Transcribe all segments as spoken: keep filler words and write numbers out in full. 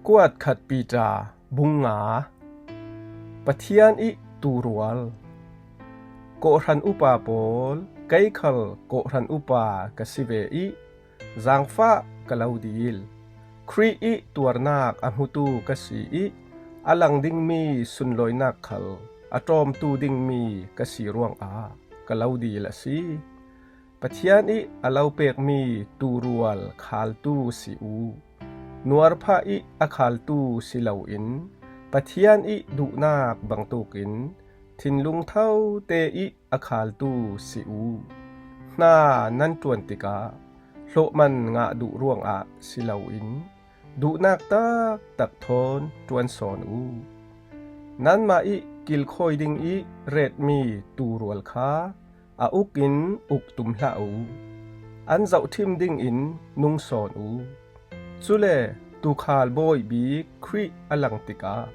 Kuat khat Peter bung nga. Pathian ih tuurual. Kawhhran upa pawl, kei khal kawhhran upa ka si ve ih, zaangfah ka lo dil. Khrih ih tuarnak a hmutu ka si ih, a lang dingmi sunlawinak khal a ṭawmtu dingmi ka si ruangah ka lo dil a si. Pathian ih a lo pekmi tuurual khaltu si uh. Nuarphah ih a khaltu si loin, Pathian ih duhnak bangtukin thinlung thote ih a khaltu si uh. Hna nan ṭuan tikah hlawhman ngah duh ruangah si loin, duhnak taktak thawn ṭuan sawn uh. Nanmah ih kilkhawi dingih retmi tuurual kha a ukin uk tum hlah uh. An zohṭhim dingin nung sawn uh. Cule tuukhal bawi bik Khrih a lang tikah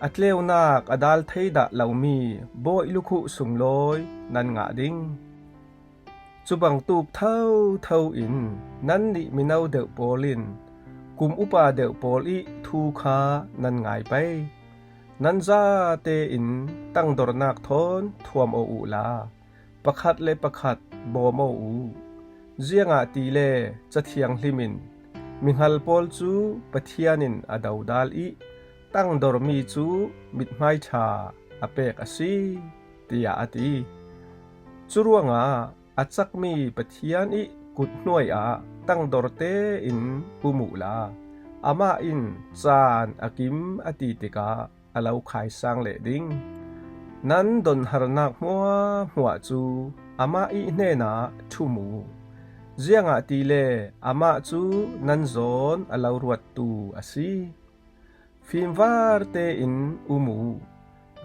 a tleunak a dal thei dah lomi bawi lukhuh sunglawi nan ngah ding. Cubangtuk thotho in nannih mino deuh pawl in kum upa deuh pawl ih thu kha nan ngai pei. Nan zate in tangdornak thawn thuam aw uhla, pakhat le pakhat bawm aw uh. Ziangahtile Ca Thianghlim in, mihngal pawl cu Pathian in a dodal ih tangdormi cu mithmai ṭha a pek a si, tiah a ti. Curuangah a cakmi Pathian ih kut hnuai ah tangdor tein um uhla, amah in caan a kim a ti tikah a lo khaisang leh ding. Nan donharnak hmuahhmuah cu amah ih hnenah ṭhum uh. Ziangahtile amah cu nan zawn a lo ruattu a si. Fimvar tein um uh,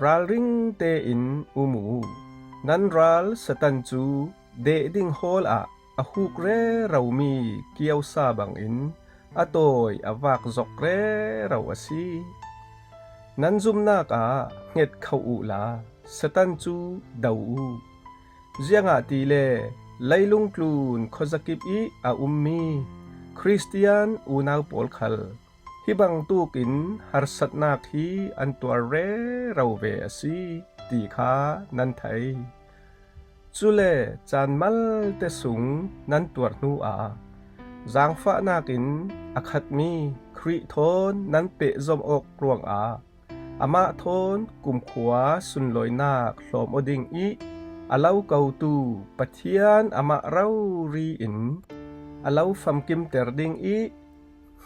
ralring tein um uh. Nan ral Satan cu deh ding hawl ah a huk reromi kiosa bangin a tawi a vak zok rero a si. Nan zumnak ah hnget kho uhla, Satan cu do uh. Ziangahtile leilung tlun khuazakip ih a ummi Khristian unau pawl khal hi bangtukin harsatnak hi an tuar rero ve a si, ti kha nan thei. Cule caan malte sung nan tuar hnuah zaangfahnak in a khatmi Khrih thawn nan pehzom awk ruangah amah thawn kumkhua sunlawinak hlawm aw ding ih a lo kotu Pathian amah rori in a lo famkimter ding ih,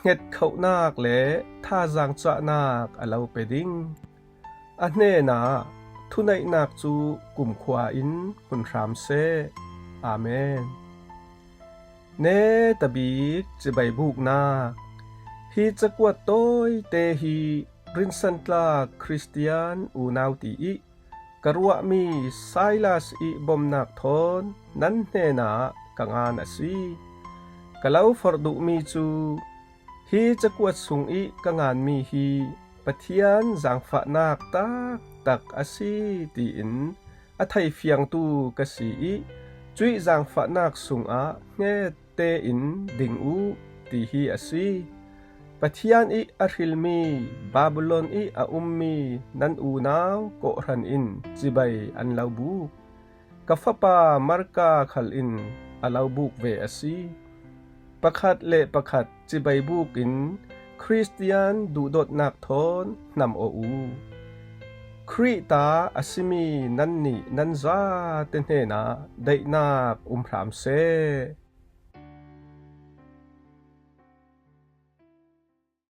hngetkhohnak le thazaang cahnak a lo pe ding. A hnenah thuneihnak cu kumkhua in hun hram seh. Amen. Netabik cibai buknak. Hi cakuat tawite hi rinsantlak Khristian unau ti ih ka ruahmi Silas ih bomnak thawn nan hnenah ka ngan a si. Ka lo forh duhmi cu hi cakuat sung ih ka nganmi hi Pathian zaangfahnak taktak a si tiin a theifiangtu ka si ih cuih zaangfahnak sungah hnget tein ding uh, ti hi a si. Pathian ih a hrilmi Babylon ih a ummi nan unau kawhhran in cibai an lo buk. Ka fapa Marka khal in a lo buk ve a si. Pakhat le pakhat cibai bukin Khristian duhdawtnak thawn hnam aw uh. Khrih ta a simi nannih nan zate hnenah daihnak um hram seh.